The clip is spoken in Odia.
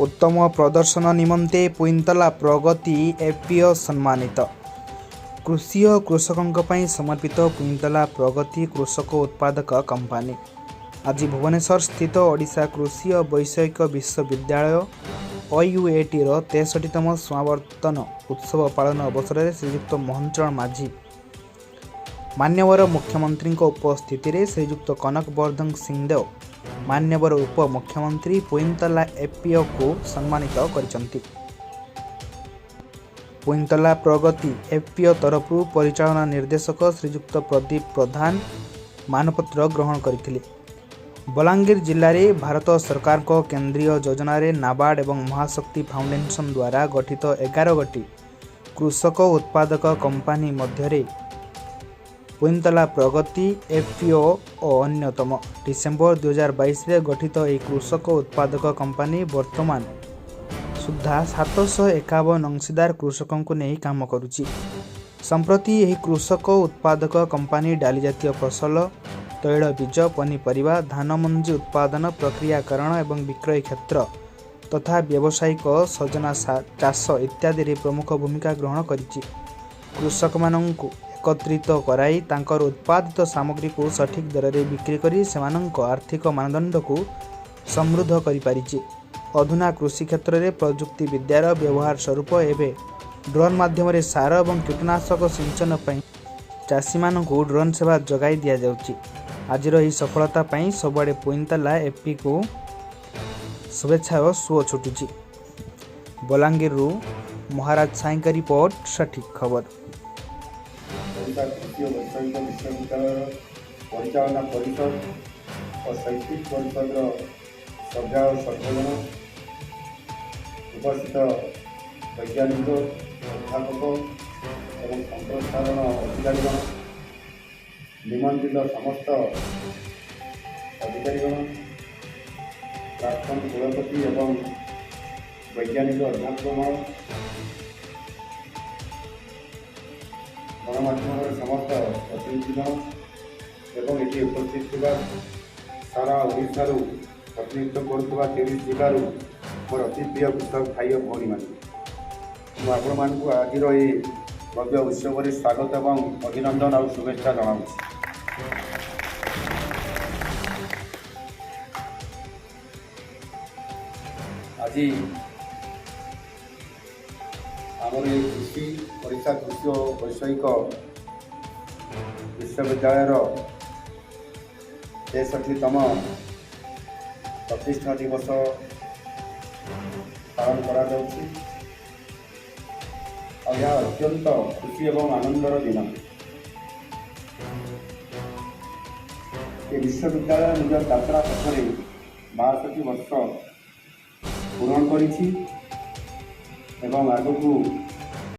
ଉତ୍ତମ ପ୍ରଦର୍ଶନ ନିମନ୍ତେ ପୁଇନ୍ତଲା ପ୍ରଗତି ଏଫ୍ପିଓ ସମ୍ମାନିତ। କୃଷି ଓ କୃଷକଙ୍କ ପାଇଁ ସମର୍ପିତ ପୁଇନ୍ତଲା ପ୍ରଗତି କୃଷକ ଉତ୍ପାଦକ କମ୍ପାନୀ ଆଜି ଭୁବନେଶ୍ୱର ସ୍ଥିତ ଓଡ଼ିଶା କୃଷି ଓ ବୈଷୟିକ ବିଶ୍ୱବିଦ୍ୟାଳୟ ଓୟୁଏଟିର 63ତମ ସମାବର୍ତ୍ତନ ଉତ୍ସବ ପାଳନ ଅବସରରେ ଶ୍ରୀଯୁକ୍ତ ମୋହନ ଚରଣ ମାଝୀ, ମାନ୍ୟବର ମୁଖ୍ୟମନ୍ତ୍ରୀଙ୍କ ଉପସ୍ଥିତିରେ ଶ୍ରୀଯୁକ୍ତ କନକ ବର୍ଦ୍ଧନ ସିଂଦେଓ, ମାନ୍ୟବର ଉପମୁଖ୍ୟମନ୍ତ୍ରୀ, ପୁଇନ୍ତଲା ଏଫ୍ପିଓକୁ ସମ୍ମାନିତ କରିଛନ୍ତି। ପୁଇନ୍ତଲା ପ୍ରଗତି ଏଫ୍ପିଓ ତରଫରୁ ପରିଚାଳନା ନିର୍ଦ୍ଦେଶକ ଶ୍ରୀଯୁକ୍ତ ପ୍ରଦୀପ ପ୍ରଧାନ ମାନପତ୍ର ଗ୍ରହଣ କରିଥିଲେ। ବଲାଙ୍ଗୀର ଜିଲ୍ଲାରେ ଭାରତ ସରକାରଙ୍କ କେନ୍ଦ୍ରୀୟ ଯୋଜନାରେ ନାବାର୍ଡ଼ ଏବଂ ମହାଶକ୍ତି ଫାଉଣ୍ଡେସନ ଦ୍ୱାରା ଗଠିତ 11 ଗୋଟି କୃଷକ ଉତ୍ପାଦକ କମ୍ପାନୀ ମଧ୍ୟରେ ପୁଇନ୍ତଲା ପ୍ରଗତି ଏଫ୍ପିଓ ଓ ଅନ୍ୟତମ। ଡିସେମ୍ବର 2022ରେ ଗଠିତ ଏହି କୃଷକ ଉତ୍ପାଦକ କମ୍ପାନୀ ବର୍ତ୍ତମାନ ସୁଦ୍ଧା 751 ଅଂଶୀଦାର କୃଷକଙ୍କୁ ନେଇ କାମ କରୁଛି। ସମ୍ପ୍ରତି ଏହି କୃଷକ ଉତ୍ପାଦକ କମ୍ପାନୀ ଡାଲି ଜାତୀୟ ଫସଲ, ତୈଳବୀଜ, ପନିପରିବା, ଧାନମଞ୍ଜି ଉତ୍ପାଦନ, ପ୍ରକ୍ରିୟାକରଣ ଏବଂ ବିକ୍ରୟ କ୍ଷେତ୍ର ତଥା ବ୍ୟବସାୟିକ ସଜନା ଚାଷ ଇତ୍ୟାଦିରେ ପ୍ରମୁଖ ଭୂମିକା ଗ୍ରହଣ କରିଛି। କୃଷକମାନଙ୍କୁ ଏକତ୍ରିତ କରାଇ ତାଙ୍କର ଉତ୍ପାଦିତ ସାମଗ୍ରୀକୁ ସଠିକ୍ ଦରରେ ବିକ୍ରି କରି ସେମାନଙ୍କ ଆର୍ଥିକ ମାନଦଣ୍ଡକୁ ସମୃଦ୍ଧ କରିପାରିଛି। ଅଧୁନା କୃଷି କ୍ଷେତ୍ରରେ ପ୍ରଯୁକ୍ତି ବିଦ୍ୟାର ବ୍ୟବହାର ସ୍ୱରୂପ ଏବେ ଡ୍ରୋନ୍ ମାଧ୍ୟମରେ ସାର ଏବଂ କୀଟନାଶକ ସିଞ୍ଚନ ପାଇଁ ଚାଷୀମାନଙ୍କୁ ଡ୍ରୋନ୍ ସେବା ଯୋଗାଇ ଦିଆଯାଉଛି। ଆଜିର ଏହି ସଫଳତା ପାଇଁ ସବୁଆଡ଼େ ପୁଇନ୍ତଲା ଏଫ୍ପିଓକୁ ଶୁଭେଚ୍ଛାର ସୁଅ ଛୁଟୁଛି। ବଲାଙ୍ଗୀରରୁ ମହାରାଜ ସାଇଙ୍କ ରିପୋର୍ଟ, ସଠିକ୍ ଖବର। ଓଡ଼ିଶା କୃଷି ଓ ବୈଷୟିକ ବିଶ୍ୱବିଦ୍ୟାଳୟର ପରିଚାଳନା ପରିଷଦ ଓ ଶୈକ୍ଷିକ ପରିଷଦର ସଭ୍ୟା ଓ ସଭ୍ୟଗଣ, ଉପସ୍ଥିତ ବୈଜ୍ଞାନିକ, ଅଧ୍ୟାପକ ଏବଂ ସମ୍ପ୍ରସାରଣ ଅଧିକାରୀଗଣ, ନିମନ୍ତ୍ରିତ ସମସ୍ତ ଅଧିକାରୀଗଣ, ପ୍ରାକ୍ତନ କୁଳପତି ଏବଂ ବୈଜ୍ଞାନିକ ଅଧ୍ୟାପକଗଣ, ଗଣମାଧ୍ୟମର ସମସ୍ତ ପ୍ରତିନିଧିଗଣ ଏବଂ ଏଠି ଉପସ୍ଥିତ ଥିବା ସାରା ଓଡ଼ିଶାରୁ ପ୍ରତିନିଧିତ୍ୱ କରୁଥିବା 30 ଜିଲ୍ଲାରୁ ମୋର ଅତି ପ୍ରିୟ କୃଷକ ଭାଇ ଓ ଭଉଣୀମାନେ, ମୁଁ ଆପଣମାନଙ୍କୁ ଆଜିର ଏହି ଭବ୍ୟ ଉତ୍ସବରେ ସ୍ୱାଗତ ଏବଂ ଅଭିନନ୍ଦନ ଆଉ ଶୁଭେଚ୍ଛା ଜଣାଉଛି। ଆଜି ଆମର ଏହି ଓଡ଼ିଶା କୃଷି ଓ ବୈଷୟିକ ବିଶ୍ୱବିଦ୍ୟାଳୟର 63ତମ ପ୍ରତିଷ୍ଠା ଦିବସ ପାଳନ କରାଯାଉଛି ଆଉ ଏହା ଅତ୍ୟନ୍ତ ଖୁସି ଏବଂ ଆନନ୍ଦର ଦିନ। ଏ ବିଶ୍ୱବିଦ୍ୟାଳୟ ନିଜ ଯାତ୍ରା ପଥରେ 62 ବର୍ଷ ପୂରଣ କରିଛି ଏବଂ ଆଗକୁ